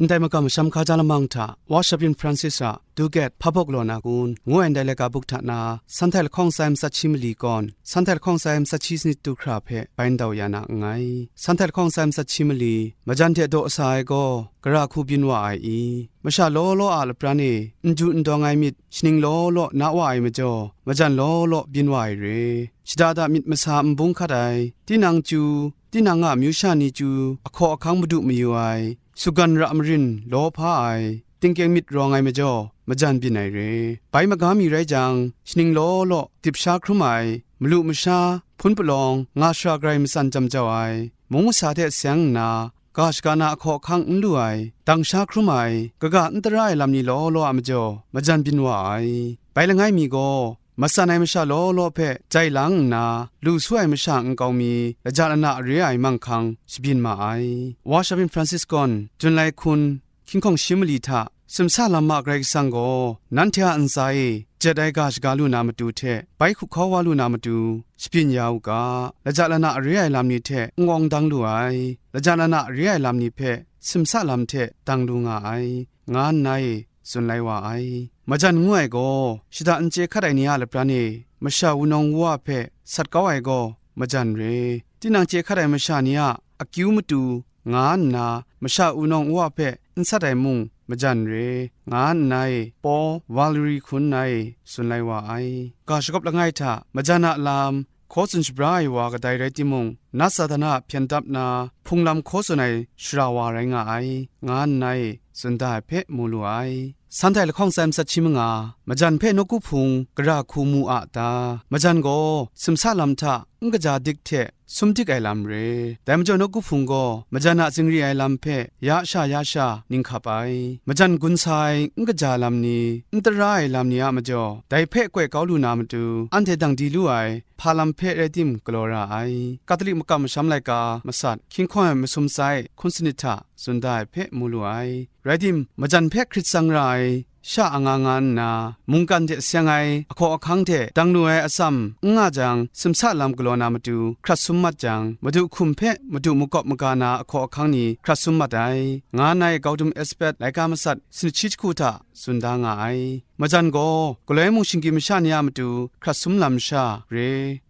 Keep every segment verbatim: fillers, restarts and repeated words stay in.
Ndai makam masham hkaja lamang hta, Wa Shabin Francis a Duget Hpa Bawk Law Na Kun, ngu ai ndai laika buk hta na, Sanhte lahkawng sai matsat shi mali kawn, Sanhte lahkawng sai matsat shi sanit du hkra hpe bai ndau ya na nngai. Sanhte lahkawng sai matsat shi mali, majan hte daw sa ai gaw, gara hku byin wa ai i? Masha law law a lapran e, n ju n dawng ai myit, shaning law law na wa ai majaw, majan law law byin wa ai re. Shada da myit masa n bung hkat ai, tinang chyu, tinang a amyu sha ni chyu, ahkaw ahkang madu mayu ai, sugan ra marin law hpa ai, tingkyeng myit rawng ai majaw, majan byin ai re. Bai maga mi rai jang, shaning law law dip sha hkrum ai, malu masha, hpun palawng, nga shara grai matsan jam jau ai, mung masa hte seng nna, ga shaga na ahkaw ahkang n lu ai, dang sha hkrum ai, kaga n tara ai lam ni law law a majaw, majan byin wa ai. Bai langai mi gaw, matsan ai masha law law hpe jai lang nna, lu su ai masha nkau mi, laja lana re ai manghkang shabyin ma ai. Wa Shabin Francis gawn, Jun lai hkun, hkying hkawng shi mali hta, simsa lam ma Karai Kasang gaw, nanhte a ntsa e jet ai ga shaga lu na matu hte, bai hkup hkau wa lu na matu, shabyin ya u ga, laja lana re ai lam ni hte n-awng dang lu ai, laja lana re ai lam ni hpe simsa lam hte dang lu nga ai, nga nna e tsun lai wa ai. Majan ngu ai gaw, shada n chye hkat ai ni a lapran e, masha wunawng wa hpe sat kau ai gaw, majan re. Tinang chye hkat ai masha ni a akyu matu nga nna, masha wunawng wa hpe n sat ai mung, majan re, nga nna e, Paul Valéry hkun nna e tsun lai wa ai. Ga shagawp langai hta, majan a lam, hkaw tsun shabra ai wa kadai rai timung, nat Satan a hpyen dap na, hpung lam hkaw tsun ai shara wa rai nga ai, nga nna e tsun da ai hpe mu lu ai. Sanhte lahkawng sai matsat shi manga, majan hpe nawku hpung gara hku mu a ta? Majan gaw simsa lam hta n kaja dik hte sum dik ai lam re. Dai majaw nawku hpung gaw majan a zingri ai lam hpe ya sha ya sha ning hkap ai. Majan gun sa ai n kaja lam ni, n tara ai lam ni a majaw, dai hpe koi kau lu na matu, anhte dang di lu ai hpa lam hpe rai tim galaw ra ai. Katolik makam masham laika masat, hkying hkawng ai masum sai hkun sanit hta tsun da ai hpe mu lu ai. Rai tim, majan hpe hkrit tsang ra ai sha anga nga nna, mungkan hte seng ai ahkaw ahkang hte dang lu ai atsam n nga jang, simsa lam galaw na matu hkrat sum mat jang, madu hkum hpe madu makawp maga na ahkaw ahkang ni hkrat sum mat ai, nga nna e Gautam Esabet laika masat sanit shi jahku hta tsun da nga ai. Majan gaw, galoi mung shinggyim masha ni a matu hkrat sum lam sha re,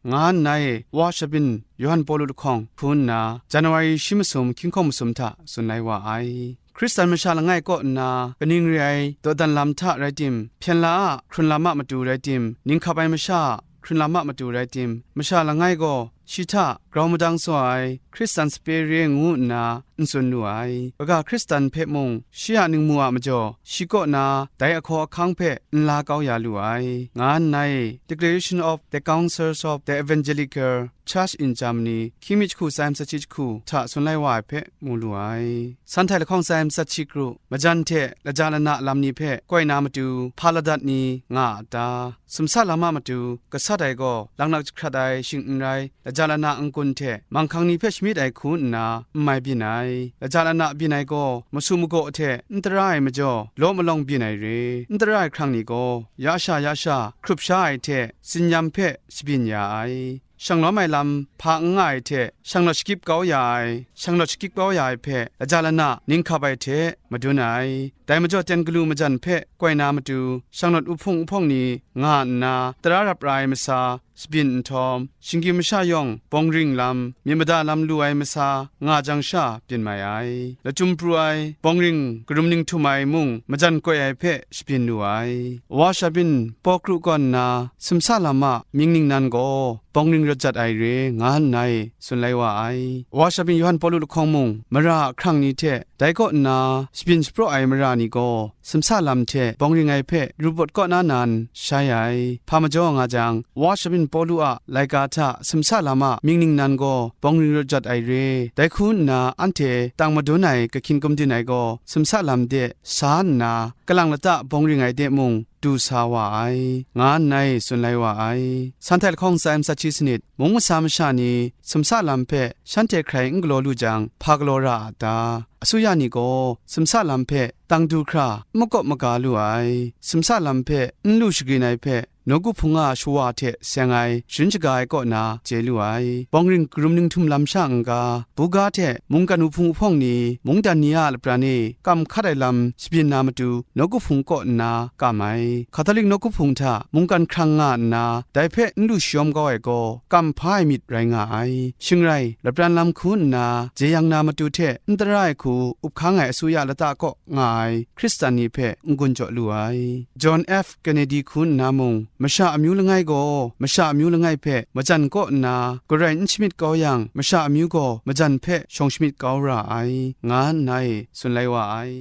nga nna e Wa Shabin Yawhan Pawlu lahkawng hpun nna, January shi masum hkying hkawng masum hta tsun lai wa ai. Hkristan masha langai kaw nna kaning re ai dawdan lam hta rai tim, hpyen la a hkrun lam a matu rai tim, ning hkap ai masha a hkrun lam a matu rai tim, masha langai gaw shi hta grau madang sa ai Hkristan sape re ngu nna n tsun lu ai. Kaga Hkristan hpe mung shi a ningmu a majaw, shi kaw na dai ahkaw ahkang hpe n la kau ya lu ai, nga nna e Declaration of the Councils of the Evangelical Church in Germany, hkying mi jahku sai matsat shi jahku hta tsun lai wa ai hpe mu lu ai. Sanhte lahkawng sai matsat shi kru, majan hte laja lana lam ni hpe koi na matu hpa ladat ni nga a ta? Simsa lam a matu gasat ai gaw, laklak jahkrat ai shing n rai, laja lana n-gun hte manghkang ni hpe shamyit ai hku nna n mai byin ai. Laja lana byin ai gaw, masu magaw hte n tara ai majaw, law malawng byin ai re. N tara ai hkrang ni gaw, ya sha ya sha hkrup sha ai hte, tsinyam hpe shabyin ya ai. Shang lawm ai lam hpa n nga ai hte, shanglawt shakyip kau ya ai, shanglawt shakyip kau ya ai hpe, laja lana ning hkap ai hte madun ai. Dai majaw ten galu majan hpe koi na matu, shanglawt uhpung uhpawng ni nga nna, tara rap ra ai masa shabyin nhtawm, shinggyim masha yawng bawng ring lam, myit mada lam lu ai masa nga jang sha byin mai ai. Lachyum pru ai, bawng ring karum ning htum ai mung majan koi ai hpe shabyin lu ai. Wa Shabin Pawkru kaw nna, simsa lam a mying ningnan gaw bawng ring rawt jat ai re, nga nna e tsun lai wa ai. Wa Shabin Yawhan Pawlu lahkawng mung, mara a hkrang ni hte, dai kaw nna shabyin shapraw ai mara ni gaw, simsa lam hte bawng ring ai hpe rupawt kaw na nan shai ai. Hpa majaw nga jang, Wa Shabin Pawlu a laika hta simsa lam a mying ningnan gaw bawng ring rawt jat ai re. Dai hku nna anhte tang madun ai kahkyin gumdin ai gaw, simsa lam de sa nna, kalang lata bawng ring ai de mung du sa wa ai, nga nna e tsun lai wa ai. Sanhte lahkawng sai matsat shi sanit, mung masa masha ni simsa lam hpe shanhte hkrai n galaw lu jang, hpa galaw ra a ta? Asuya ni gaw simsa lam hpe tang du hkra n makawp maga lu ai, simsa lam hpe n lu shagrin ai hpe nawku hpung a shawa hte seng ai sharin shaga ai kaw na chye lu ai. Bawng ring karum ninghtum lam sha n-ga, buga hte mungkan wuhpung wuhpawng ni mungdan ni a lapran e kam hkat ai lam shabyin na matu nawku hpung kaw nna kam ai. Hkatolik nawku hpung hta mungkan hkrang nga nna, dai hpe n lu shayawm kau ai gaw, kam hpa ai myit rai nga ai. Shing rai, lapran lam hku nna jeyang na matu hte n tara ai hku up hkang ai asuya lata kaw nga ai Hkristan ni hpe n-gun jaw lu ai. John F Kennedy hku nna mung, masha amyu langai gaw masha amyu langai hpe majan kaw nna garai n shamyit kau yang, masha amyu gaw majan hpe shawng shamyit kau ra ai, nga nna e tsun lai wa ai.